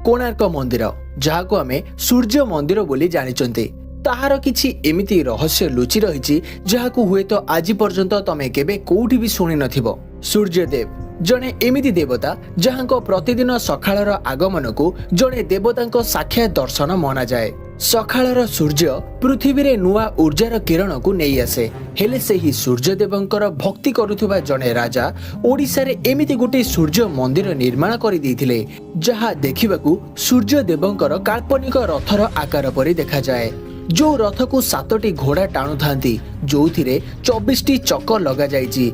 କୋଣାର୍କ ମନ୍ଦିର, ଯାହାକୁ ଆମେ ସୂର୍ଯ୍ୟ ମନ୍ଦିର ବୋଲି ଜାଣିଛନ୍ତି, ତାହାର କିଛି ଏମିତି ରହସ୍ୟ ଲୁଚି ରହିଛି, ଯାହାକୁ ହୁଏତ ଆଜି ପର୍ଯ୍ୟନ୍ତ ତମେ କେବେ କୋଉଠି ବି ଶୁଣି ନଥିବ। ସୂର୍ଯ୍ୟଦେବ ଜଣେ ଏମିତି ଦେବତା, ଯାହାଙ୍କ ପ୍ରତିଦିନ ସକାଳର ଆଗମନକୁ ଜଣେ ଦେବତାଙ୍କ ସାକ୍ଷାତ ଦର୍ଶନ ମନାଯାଏ। ସକାଳର ସୂର୍ଯ୍ୟ ପୃଥିବୀରେ ନୂଆ ଉର୍ଜାର କିରଣକୁ ନେଇ ଆସେ। ହେଲେ ସେହି ସୂର୍ଯ୍ୟଦେବଙ୍କର ଭକ୍ତି କରୁଥିବା ଜଣେ ରାଜା ଓଡ଼ିଶାରେ ଏମିତି ଗୋଟିଏ ସୂର୍ଯ୍ୟ ମନ୍ଦିର ନିର୍ମାଣ କରିଦେଇଥିଲେ, ଯାହା ଦେଖିବାକୁ ସୂର୍ଯ୍ୟଦେବଙ୍କର କାଳ୍ପନିକ ରଥର ଆକାର ପରି ଦେଖାଯାଏ, ଯୋଉ ରଥକୁ ସାତଟି ଘୋଡ଼ା ଟାଣୁଥାନ୍ତି, ଯୋଉଥିରେ 24ଟି ଚକ ଲଗାଯାଇଛି,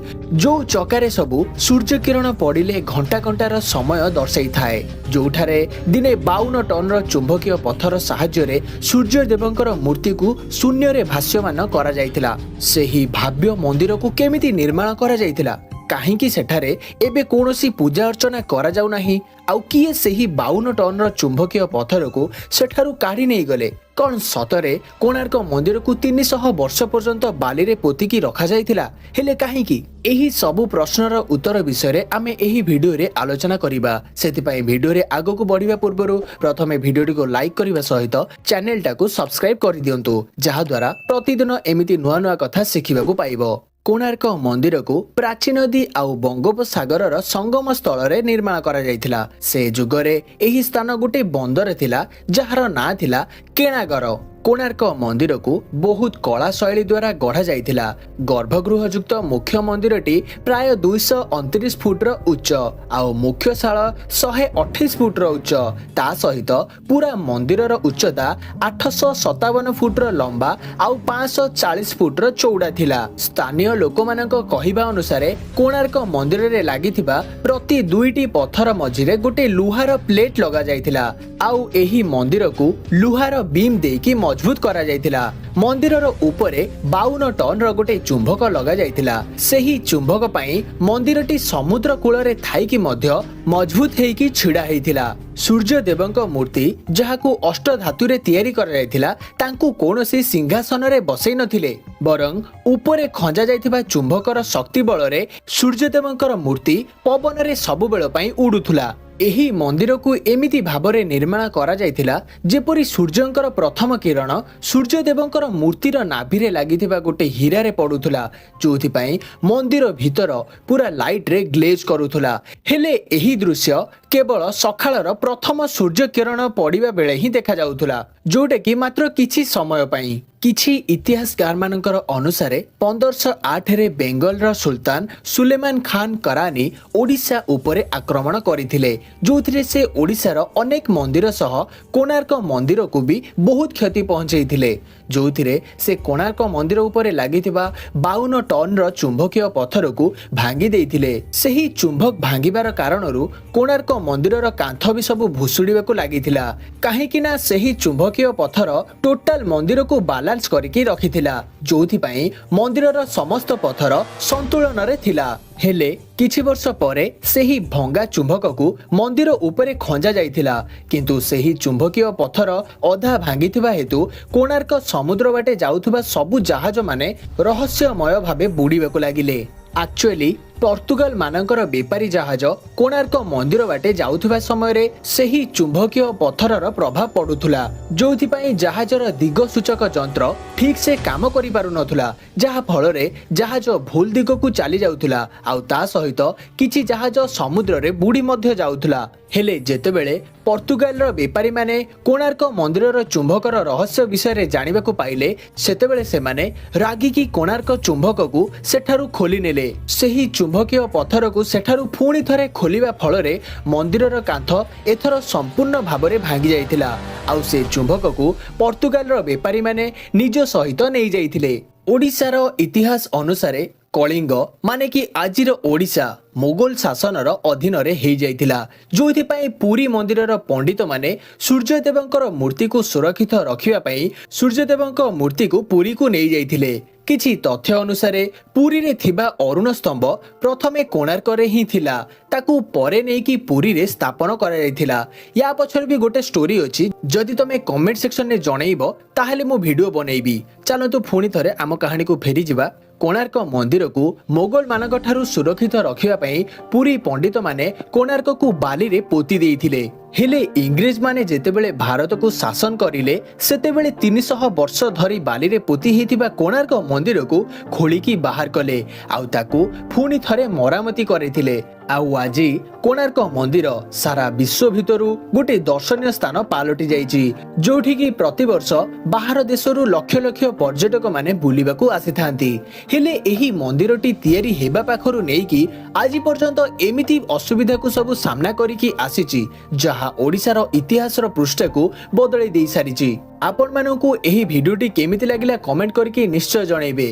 ଯୋଉ ଚକାରେ ସବୁ ସୂର୍ଯ୍ୟ କିରଣ ପଡ଼ିଲେ ଘଣ୍ଟା ଘଣ୍ଟାର ସମୟ ଦର୍ଶାଇଥାଏ, ଯୋଉଠାରେ ଦିନେ 52 ଟନ୍ର ଚୁମ୍ବକୀୟ ପଥର ସାହାଯ୍ୟରେ ସୂର୍ଯ୍ୟଦେବଙ୍କର ମୂର୍ତ୍ତିକୁ ଶୂନ୍ୟରେ ଭାସ୍ୟମାନ କରାଯାଇଥିଲା। ସେହି ଭବ୍ୟ ମନ୍ଦିରକୁ କେମିତି ନିର୍ମାଣ କରାଯାଇଥିଲା? କାହିଁକି ସେଠାରେ ଏବେ କୌଣସି ପୂଜା ଅର୍ଚ୍ଚନା କରାଯାଉ ନାହିଁ? ଆଉ କିଏ ସେହି 52 ଟନ୍ର ଚୁମ୍ବକୀୟ ପଥରକୁ ସେଠାରୁ କାଢ଼ି ନେଇଗଲେ? କ'ଣ ସତରେ କୋଣାର୍କ ମନ୍ଦିରକୁ 300 ବର୍ଷ ପର୍ଯ୍ୟନ୍ତ ବାଲିରେ ପୋତିକି ରଖାଯାଇଥିଲା? ହେଲେ କାହିଁକି? ଏହି ସବୁ ପ୍ରଶ୍ନର ଉତ୍ତର ବିଷୟରେ ଆମେ ଏହି ଭିଡିଓରେ ଆଲୋଚନା କରିବା। ସେଥିପାଇଁ ଭିଡିଓରେ ଆଗକୁ ବଢିବା ପୂର୍ବରୁ ପ୍ରଥମେ ଭିଡିଓଟିକୁ ଲାଇକ୍ କରିବା ସହିତ ଚ୍ୟାନେଲଟାକୁ ସବସ୍କ୍ରାଇବ କରିଦିଅନ୍ତୁ, ଯାହାଦ୍ୱାରା ପ୍ରତିଦିନ ଏମିତି ନୂଆ ନୂଆ କଥା ଶିଖିବାକୁ ପାଇବ। କୋଣାର୍କ ମନ୍ଦିରକୁ ପ୍ରାଚୀ ନଦୀ ଆଉ ବଙ୍ଗୋପସାଗରର ସଙ୍ଗମ ସ୍ଥଳରେ ନିର୍ମାଣ କରାଯାଇଥିଲା। ସେ ଯୁଗରେ ଏହି ସ୍ଥାନ ଗୋଟେ ବନ୍ଦର ଥିଲା, ଯାହାର ନାଁ ଥିଲା କେଣାଗର। କୋଣାର୍କ ମନ୍ଦିରକୁ ବହୁତ କଳା ଶୈଳୀ ଦ୍ୱାରା ଗଢ଼ା ଯାଇଥିଲା। ଗର୍ଭଗୃହଯୁକ୍ତ ମୁଖ୍ୟ ମନ୍ଦିରଟି ପ୍ରାୟ 229 ଫୁଟର ଉଚ୍ଚ ଆଉ ମୁଖ୍ୟଶାଳ 128 ଫୁଟର ଉଚ୍ଚ। ତା ସହିତ ପୁରା ମନ୍ଦିରର ଉଚ୍ଚତା 857 ଫୁଟର ଲମ୍ବା ଆଉ 540 ଫୁଟର ଚଉଡ଼ା ଥିଲା। ସ୍ଥାନୀୟ ଲୋକମାନଙ୍କ କହିବା ଅନୁସାରେ, କୋଣାର୍କ ମନ୍ଦିରରେ ଲାଗିଥିବା ପ୍ରତି ଦୁଇଟି ପଥର ମଝିରେ ଗୋଟେ ଲୁହାର ପ୍ଲେଟ୍ ଲଗାଯାଇଥିଲା ଆଉ ଏହି ମନ୍ଦିରକୁ ଲୁହାର ବିମ୍ ଦେଇକି ମଜବୁତ କରାଯାଇଥିଲା। ମନ୍ଦିରର ଉପରେ 52 ଟନ୍ର ଗୋଟେ ଚୁମ୍ବକ ଲଗାଯାଇଥିଲା। ସେହି ଚୁମ୍ବକ ପାଇଁ ମନ୍ଦିରଟି ସମୁଦ୍ର କୂଳରେ ଥାଇକି ମଧ୍ୟ ମଜବୁତ ହେଇକି ଛିଡ଼ା ହେଇଥିଲା। ସୂର୍ଯ୍ୟଦେବଙ୍କ ମୂର୍ତ୍ତି, ଯାହାକୁ ଅଷ୍ଟଧାତୁରେ ତିଆରି କରାଯାଇଥିଲା, ତାଙ୍କୁ କୌଣସି ସିଂହାସନରେ ବସେଇ ନଥିଲେ, ବରଂ ଉପରେ ଖଞ୍ଜା ଯାଇଥିବା ଚୁମ୍ବକର ଶକ୍ତି ବଳରେ ସୂର୍ଯ୍ୟଦେବଙ୍କର ମୂର୍ତ୍ତି ପବନରେ ସବୁବେଳ ପାଇଁ ଉଡୁଥିଲା। ଏହି ମନ୍ଦିରକୁ ଏମିତି ଭାବରେ ନିର୍ମାଣ କରାଯାଇଥିଲା, ଯେପରି ସୂର୍ଯ୍ୟଙ୍କର ପ୍ରଥମ କିରଣ ସୂର୍ଯ୍ୟଦେବଙ୍କର ମୂର୍ତ୍ତିର ନାଭିରେ ଲାଗିଥିବା ଗୋଟେ ହୀରାରେ ପଡୁଥିଲା, ଯୋଉଥିପାଇଁ ମନ୍ଦିର ଭିତର ପୁରା ଲାଇଟରେ ଗ୍ଲେଜ୍ କରୁଥିଲା। ହେଲେ ଏହି ଦୃଶ୍ୟ କେବଳ ସକାଳର ପ୍ରଥମ ସୂର୍ଯ୍ୟ କିରଣ ପଡ଼ିବା ବେଳେ ହିଁ ଦେଖାଯାଉଥିଲା, ଯୋଉଟାକି ମାତ୍ର କିଛି ସମୟ ପାଇଁ। କିଛି ଇତିହାସକାରମାନଙ୍କର ଅନୁସାରେ, 1508ରେ ବେଙ୍ଗଲର ସୁଲତାନ ସୁଲେମାନ ଖାନ କରାନି ଓଡ଼ିଶା ଉପରେ ଆକ୍ରମଣ କରିଥିଲେ, ଯୋଉଥିରେ ସେ ଓଡ଼ିଶାର ଅନେକ ମନ୍ଦିର ସହ କୋଣାର୍କ ମନ୍ଦିରକୁ ବି ବହୁତ କ୍ଷତି ପହଞ୍ଚେଇଥିଲେ, ଯୋଉଥିରେ ସେ କୋଣାର୍କ ମନ୍ଦିର ଉପରେ ଲାଗିଥିବା 52 ଟନ୍ର ଚୁମ୍ବକୀୟ ପଥରକୁ ଭାଙ୍ଗି ଦେଇଥିଲେ। ସେହି ଚୁମ୍ବକ ଭାଙ୍ଗିବାର କାରଣରୁ କୋଣାର୍କ ମନ୍ଦିରର କାନ୍ଥ ବି ସବୁ ଭୁଶୁଡ଼ିବାକୁ ଲାଗିଥିଲା, କାହିଁକି ନା ସେହି ଚୁମ୍ବକୀୟ ପଥର ଟୋଟାଲ ମନ୍ଦିରକୁ ବାଲାନ୍ସ କରିକି ରଖିଥିଲା, ଯୋଉଥିପାଇଁ ମନ୍ଦିରର ସମସ୍ତ ପଥର ସନ୍ତୁଳନରେ ଥିଲା। ହେଲେ କିଛି ବର୍ଷ ପରେ ସେହି ଭଙ୍ଗା ଚୁମ୍ବକକୁ ମନ୍ଦିର ଉପରେ ଖଞ୍ଜା ଯାଇଥିଲା, କିନ୍ତୁ ସେହି ଚୁମ୍ବକୀୟ ପଥର ଅଧା ଭାଙ୍ଗିଥିବା ହେତୁ କୋଣାର୍କ ସମୁଦ୍ର ବାଟେ ଯାଉଥିବା ସବୁ ଜାହାଜମାନେ ରହସ୍ୟମୟ ଭାବେ ବୁଡ଼ିବାକୁ ଲାଗିଲେ। ଆକ୍ଚୁଆଲି ପର୍ତ୍ତୁଗାଲ ମାନଙ୍କର ବେପାରୀ ଜାହାଜ କୋଣାର୍କ ମନ୍ଦିର ବାଟେ ଯାଉଥିବା ସମୟରେ ସେହି ଚୁମ୍ବକୀୟ ପଥରର ପ୍ରଭାବ ପଡୁଥିଲା, ଯୋଉଥିପାଇଁ ଜାହାଜର ଦିଗ ସୂଚକ ଯନ୍ତ୍ର ଠିକ ସେ କାମ କରିପାରୁନଥିଲା, ଯାହା ଫଳରେ ଜାହାଜ ଭୁଲ ଦିଗକୁ ଚାଲି ଯାଉଥିଲା ଆଉ ତା ସହିତ କିଛି ଜାହାଜ ସମୁଦ୍ରରେ ବୁଡ଼ି ମଧ୍ୟ ଯାଉଥିଲା। ହେଲେ ଯେତେବେଳେ ପର୍ତ୍ତୁଗାଲର ବେପାରୀମାନେ କୋଣାର୍କ ମନ୍ଦିରର ଚୁମ୍ବକର ରହସ୍ୟ ବିଷୟରେ ଜାଣିବାକୁ ପାଇଲେ, ସେତେବେଳେ ସେମାନେ ରାଗିକି କୋଣାର୍କ ଚୁମ୍ବକକୁ ସେଠାରୁ ଖୋଲି ନେଲେ। ସେହି ଚୁମ୍ବକୀୟ ପଥରକୁ ସେଠାରୁ ପୁଣି ଥରେ ଖୋଲିବା ଫଳରେ ମନ୍ଦିରର କାନ୍ଥ ଏଥର ସମ୍ପୂର୍ଣ୍ଣ ଭାବରେ ଭାଙ୍ଗି ଯାଇଥିଲା ଆଉ ସେ ଚୁମ୍ବକକୁ ପର୍ତ୍ତୁଗାଲର ବେପାରୀମାନେ ନିଜ ସହିତ ନେଇଯାଇଥିଲେ। ଓଡ଼ିଶାର ଇତିହାସ ଅନୁସାରେ, କଳିଙ୍ଗ, ମାନେ କି ଆଜିର ଓଡ଼ିଶା, ମୋଗଲ ଶାସନର ଅଧୀନରେ ହେଇଯାଇଥିଲା, ଯୋଉଥିପାଇଁ ପୁରୀ ମନ୍ଦିରର ପଣ୍ଡିତମାନେ ସୂର୍ଯ୍ୟଦେବଙ୍କର ମୂର୍ତ୍ତିକୁ ସୁରକ୍ଷିତ ରଖିବା ପାଇଁ ସୂର୍ଯ୍ୟଦେବଙ୍କ ମୂର୍ତ୍ତିକୁ ପୁରୀକୁ ନେଇଯାଇଥିଲେ। କିଛି ତଥ୍ୟ ଅନୁସାରେ, ପୁରୀରେ ଥିବା ଅରୁଣ ସ୍ତମ୍ଭ ପ୍ରଥମେ କୋଣାର୍କରେ ହିଁ ଥିଲା, ତାକୁ ପରେ ନେଇକି ପୁରୀରେ ସ୍ଥାପନ କରାଯାଇଥିଲା। ୟା ପଛରେ ବି ଗୋଟେ ଷ୍ଟୋରି ଅଛି। ଯଦି ତମେ କମେଣ୍ଟ ସେକ୍ସନରେ ଜଣେଇବ, ତାହେଲେ ମୁଁ ଭିଡିଓ ବନେଇବି। ଚାଲନ୍ତୁ, ପୁଣି ଥରେ ଆମ କାହାଣୀକୁ ଫେରିଯିବା। କୋଣାର୍କ ମନ୍ଦିରକୁ ମୋଗଲମାନଙ୍କ ଠାରୁ ସୁରକ୍ଷିତ ରଖିବା ପାଇଁ ପୁରୀ ପଣ୍ଡିତମାନେ କୋଣାର୍କକୁ ବାଲିରେ ପୋତି ଦେଇଥିଲେ। ହେଲେ ଇଂରେଜମାନେ ଯେତେବେଳେ ଭାରତକୁ ଶାସନ କରିଲେ, ସେତେବେଳେ 300 ବର୍ଷ ଧରି ବାଲିରେ ପୋତି ହେଇଥିବା କୋଣାର୍କ ମନ୍ଦିରକୁ ଖୋଳିକି ବାହାର କଲେ ଆଉ ତାକୁ ପୁଣି ଥରେ ମରାମତି କରିଥିଲେ। ଆଉ ଆଜି କୋଣାର୍କ ମନ୍ଦିର ସାରା ବିଶ୍ୱ ଭିତରୁ ଗୋଟେ ଦର୍ଶନୀୟ ସ୍ଥାନ ପାଲଟି ଯାଇଛି, ଯୋଉଠିକି ପ୍ରତିବର୍ଷ ବାହାର ଦେଶରୁ ଲକ୍ଷ ଲକ୍ଷ ପର୍ଯ୍ୟଟକ ମାନେ ବୁଲିବାକୁ ଆସିଥାନ୍ତି। ହେଲେ ଏହି ମନ୍ଦିରଟି ତିଆରି ହେବା ପାଖରୁ ନେଇକି ଆଜି ପର୍ଯ୍ୟନ୍ତ ଏମିତି ଅସୁବିଧାକୁ ସବୁ ସାମ୍ନା କରିକି ଆସିଛି, ଯାହା ଓଡ଼ିଶାର ଇତିହାସର ପୃଷ୍ଠାକୁ ବଦଳେଇ ଦେଇ ସାରିଛି। ଆପଣମାନଙ୍କୁ ଏହି ଭିଡ଼ିଓଟି କେମିତି ଲାଗିଲା, କମେଣ୍ଟ କରିକି ନିଶ୍ଚୟ ଜଣେଇବେ।